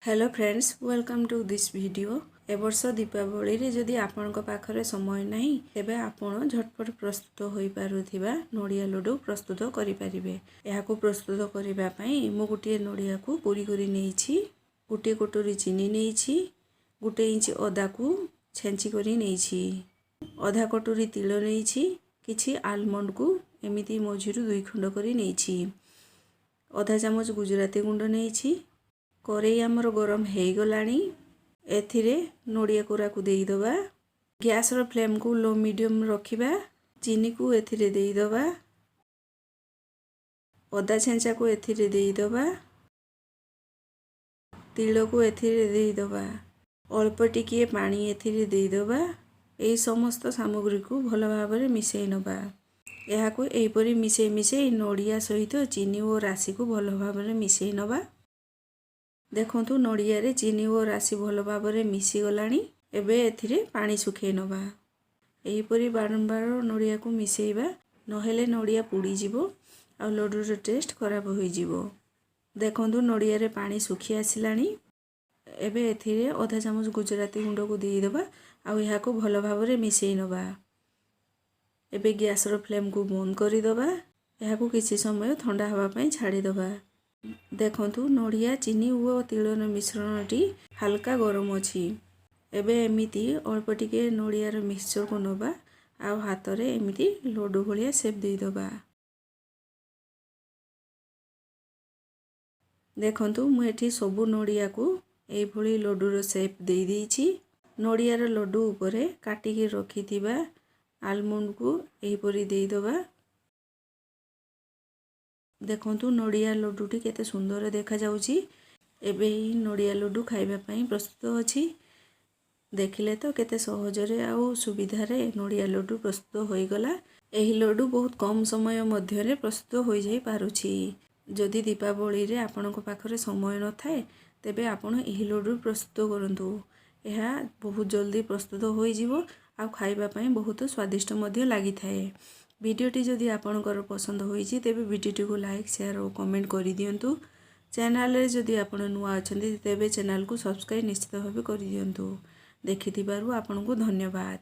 Hello friends, welcome to this video. ଏ ବର୍ଷ ଦୀପାବଳିରେ ଯଦି ଆପଣଙ୍କ ପାଖରେ ସମୟ ନାହିଁ, ତେବେ ଆପଣ ଝଟପଟ ପ୍ରସ୍ତୁତ ହୋଇପାରୁଥିବା ନଡ଼ିଆ ଲଡ଼ୁ ପ୍ରସ୍ତୁତ କରିପାରିବେ। ଏହାକୁ ପ୍ରସ୍ତୁତ କରିବା ପାଇଁ ମୁଁ ଗୋଟିଏ ନଡ଼ିଆକୁ କୋରି କରି ନେଇଛି, ଗୋଟିଏ କଟୋରୀ ଚିନି ନେଇଛି, 1 ଇଞ୍ଚ ଅଦାକୁ ଛେଞ୍ଚି କରି ନେଇଛି, ଅଧା କଟୋରୀ ତିଳ ନେଇଛି, କିଛି ଆଲମଣ୍ଡକୁ ଏମିତି ମଝିରୁ ଦୁଇ ଖଣ୍ଡ କରି ନେଇଛି, ଅଧା ଚାମଚ ଗୁଜୁରାତି ଗୁଣ୍ଡ ନେଇଛି। କରେଇ ଆମର ଗରମ ହେଇଗଲାଣି। ଏଥିରେ ନଡ଼ିଆ କୋରାକୁ ଦେଇଦେବା। ଗ୍ୟାସ୍ର ଫ୍ଲେମ୍କୁ ଲୋ ମିଡ଼ିୟମ୍ ରଖିବା। ଚିନିକୁ ଏଥିରେ ଦେଇଦେବା। ଅଦା ଛେଞ୍ଚାକୁ ଏଥିରେ ଦେଇଦେବା। ତିଳକୁ ଏଥିରେ ଦେଇଦେବା। ଅଳ୍ପ ଟିକିଏ ପାଣି ଏଥିରେ ଦେଇଦେବା। ଏହି ସମସ୍ତ ସାମଗ୍ରୀକୁ ଭଲ ଭାବରେ ମିଶାଇ ନେବା। ଏହାକୁ ଏହିପରି ମିଶାଇ ମିଶାଇ ନଡ଼ିଆ ସହିତ ଚିନି ଓ ରାଶିକୁ ଭଲ ଭାବରେ ମିଶାଇ ନେବା। ଦେଖନ୍ତୁ, ନଡ଼ିଆରେ ଚିନି ଓ ରାଶି ଭଲ ଭାବରେ ମିଶିଗଲାଣି। ଏବେ ଏଥିରେ ପାଣି ଶୁଖାଇ ନେବା। ଏହିପରି ବାରମ୍ବାର ନଡ଼ିଆକୁ ମିଶାଇବା, ନହେଲେ ନଡ଼ିଆ ପୋଡ଼ିଯିବ ଆଉ ଲଡ଼ୁର ଟେଷ୍ଟ ଖରାପ ହୋଇଯିବ। ଦେଖନ୍ତୁ, ନଡ଼ିଆରେ ପାଣି ଶୁଖି ଆସିଲାଣି। ଏବେ ଏଥିରେ ଅଧା ଚାମଚ ଗୁଜୁରାତି ଗୁଣ୍ଡକୁ ଦେଇଦେବା ଆଉ ଏହାକୁ ଭଲ ଭାବରେ ମିଶାଇ ନେବା। ଏବେ ଗ୍ୟାସ୍ର ଫ୍ଲେମ୍କୁ ବନ୍ଦ କରିଦେବା। ଏହାକୁ କିଛି ସମୟ ଥଣ୍ଡା ହେବା ପାଇଁ ଛାଡ଼ିଦେବା। ଦେଖନ୍ତୁ, ନଡ଼ିଆ, ଚିନି ଓ ତିଳର ମିଶ୍ରଣଟି ହାଲକା ଗରମ ଅଛି। ଏବେ ଏମିତି ଅଳ୍ପ ଟିକେ ନଡ଼ିଆର ମିକ୍ସଚରକୁ ନେବା ଆଉ ହାତରେ ଏମିତି ଲଡ଼ୁ ଭଳିଆ ସେପ୍ ଦେଇଦେବା। ଦେଖନ୍ତୁ, ମୁଁ ଏଠି ସବୁ ନଡ଼ିଆକୁ ଏଇଭଳି ଲଡ଼ୁର ସେପ୍ ଦେଇଦେଇଛି। ନଡ଼ିଆର ଲଡ଼ୁ ଉପରେ କାଟିକି ରଖିଥିବା ଆଲମଣ୍ଡକୁ ଏହିପରି ଦେଇଦେବା। ଦେଖନ୍ତୁ, ନଡ଼ିଆ ଲଡ଼ୁଟି କେତେ ସୁନ୍ଦର ଦେଖାଯାଉଛି। ଏବେ ଏହି ନଡ଼ିଆ ଲଡ଼ୁ ଖାଇବା ପାଇଁ ପ୍ରସ୍ତୁତ ଅଛି। ଦେଖିଲେ ତ, କେତେ ସହଜରେ ଆଉ ସୁବିଧାରେ ନଡ଼ିଆ ଲଡ଼ୁ ପ୍ରସ୍ତୁତ ହୋଇଗଲା। ଏହି ଲଡ଼ୁ ବହୁତ କମ୍ ସମୟ ମଧ୍ୟରେ ପ୍ରସ୍ତୁତ ହୋଇଯାଇପାରୁଛି। ଯଦି ଦୀପାବଳିରେ ଆପଣଙ୍କ ପାଖରେ ସମୟ ନଥାଏ, ତେବେ ଆପଣ ଏହି ଲଡ଼ୁ ପ୍ରସ୍ତୁତ କରନ୍ତୁ। ଏହା ବହୁତ ଜଲ୍ଦି ପ୍ରସ୍ତୁତ ହୋଇଯିବ ଆଉ ଖାଇବା ପାଇଁ ବହୁତ ସ୍ୱାଦିଷ୍ଟ ମଧ୍ୟ ଲାଗିଥାଏ। ଭିଡ଼ିଓଟି ଯଦି ଆପଣଙ୍କର ପସନ୍ଦ ହୋଇଛି, ତେବେ ଭିଡ଼ିଓଟିକୁ ଲାଇକ୍, ସେୟାର ଓ କମେଣ୍ଟ କରିଦିଅନ୍ତୁ। ଚ୍ୟାନେଲରେ ଯଦି ଆପଣ ନୂଆ ଅଛନ୍ତି, ତେବେ ଚ୍ୟାନେଲକୁ ସବସ୍କ୍ରାଇବ୍ ନିଶ୍ଚିତ ଭାବେ କରିଦିଅନ୍ତୁ। ଦେଖିଥିବାରୁ ଆପଣଙ୍କୁ ଧନ୍ୟବାଦ।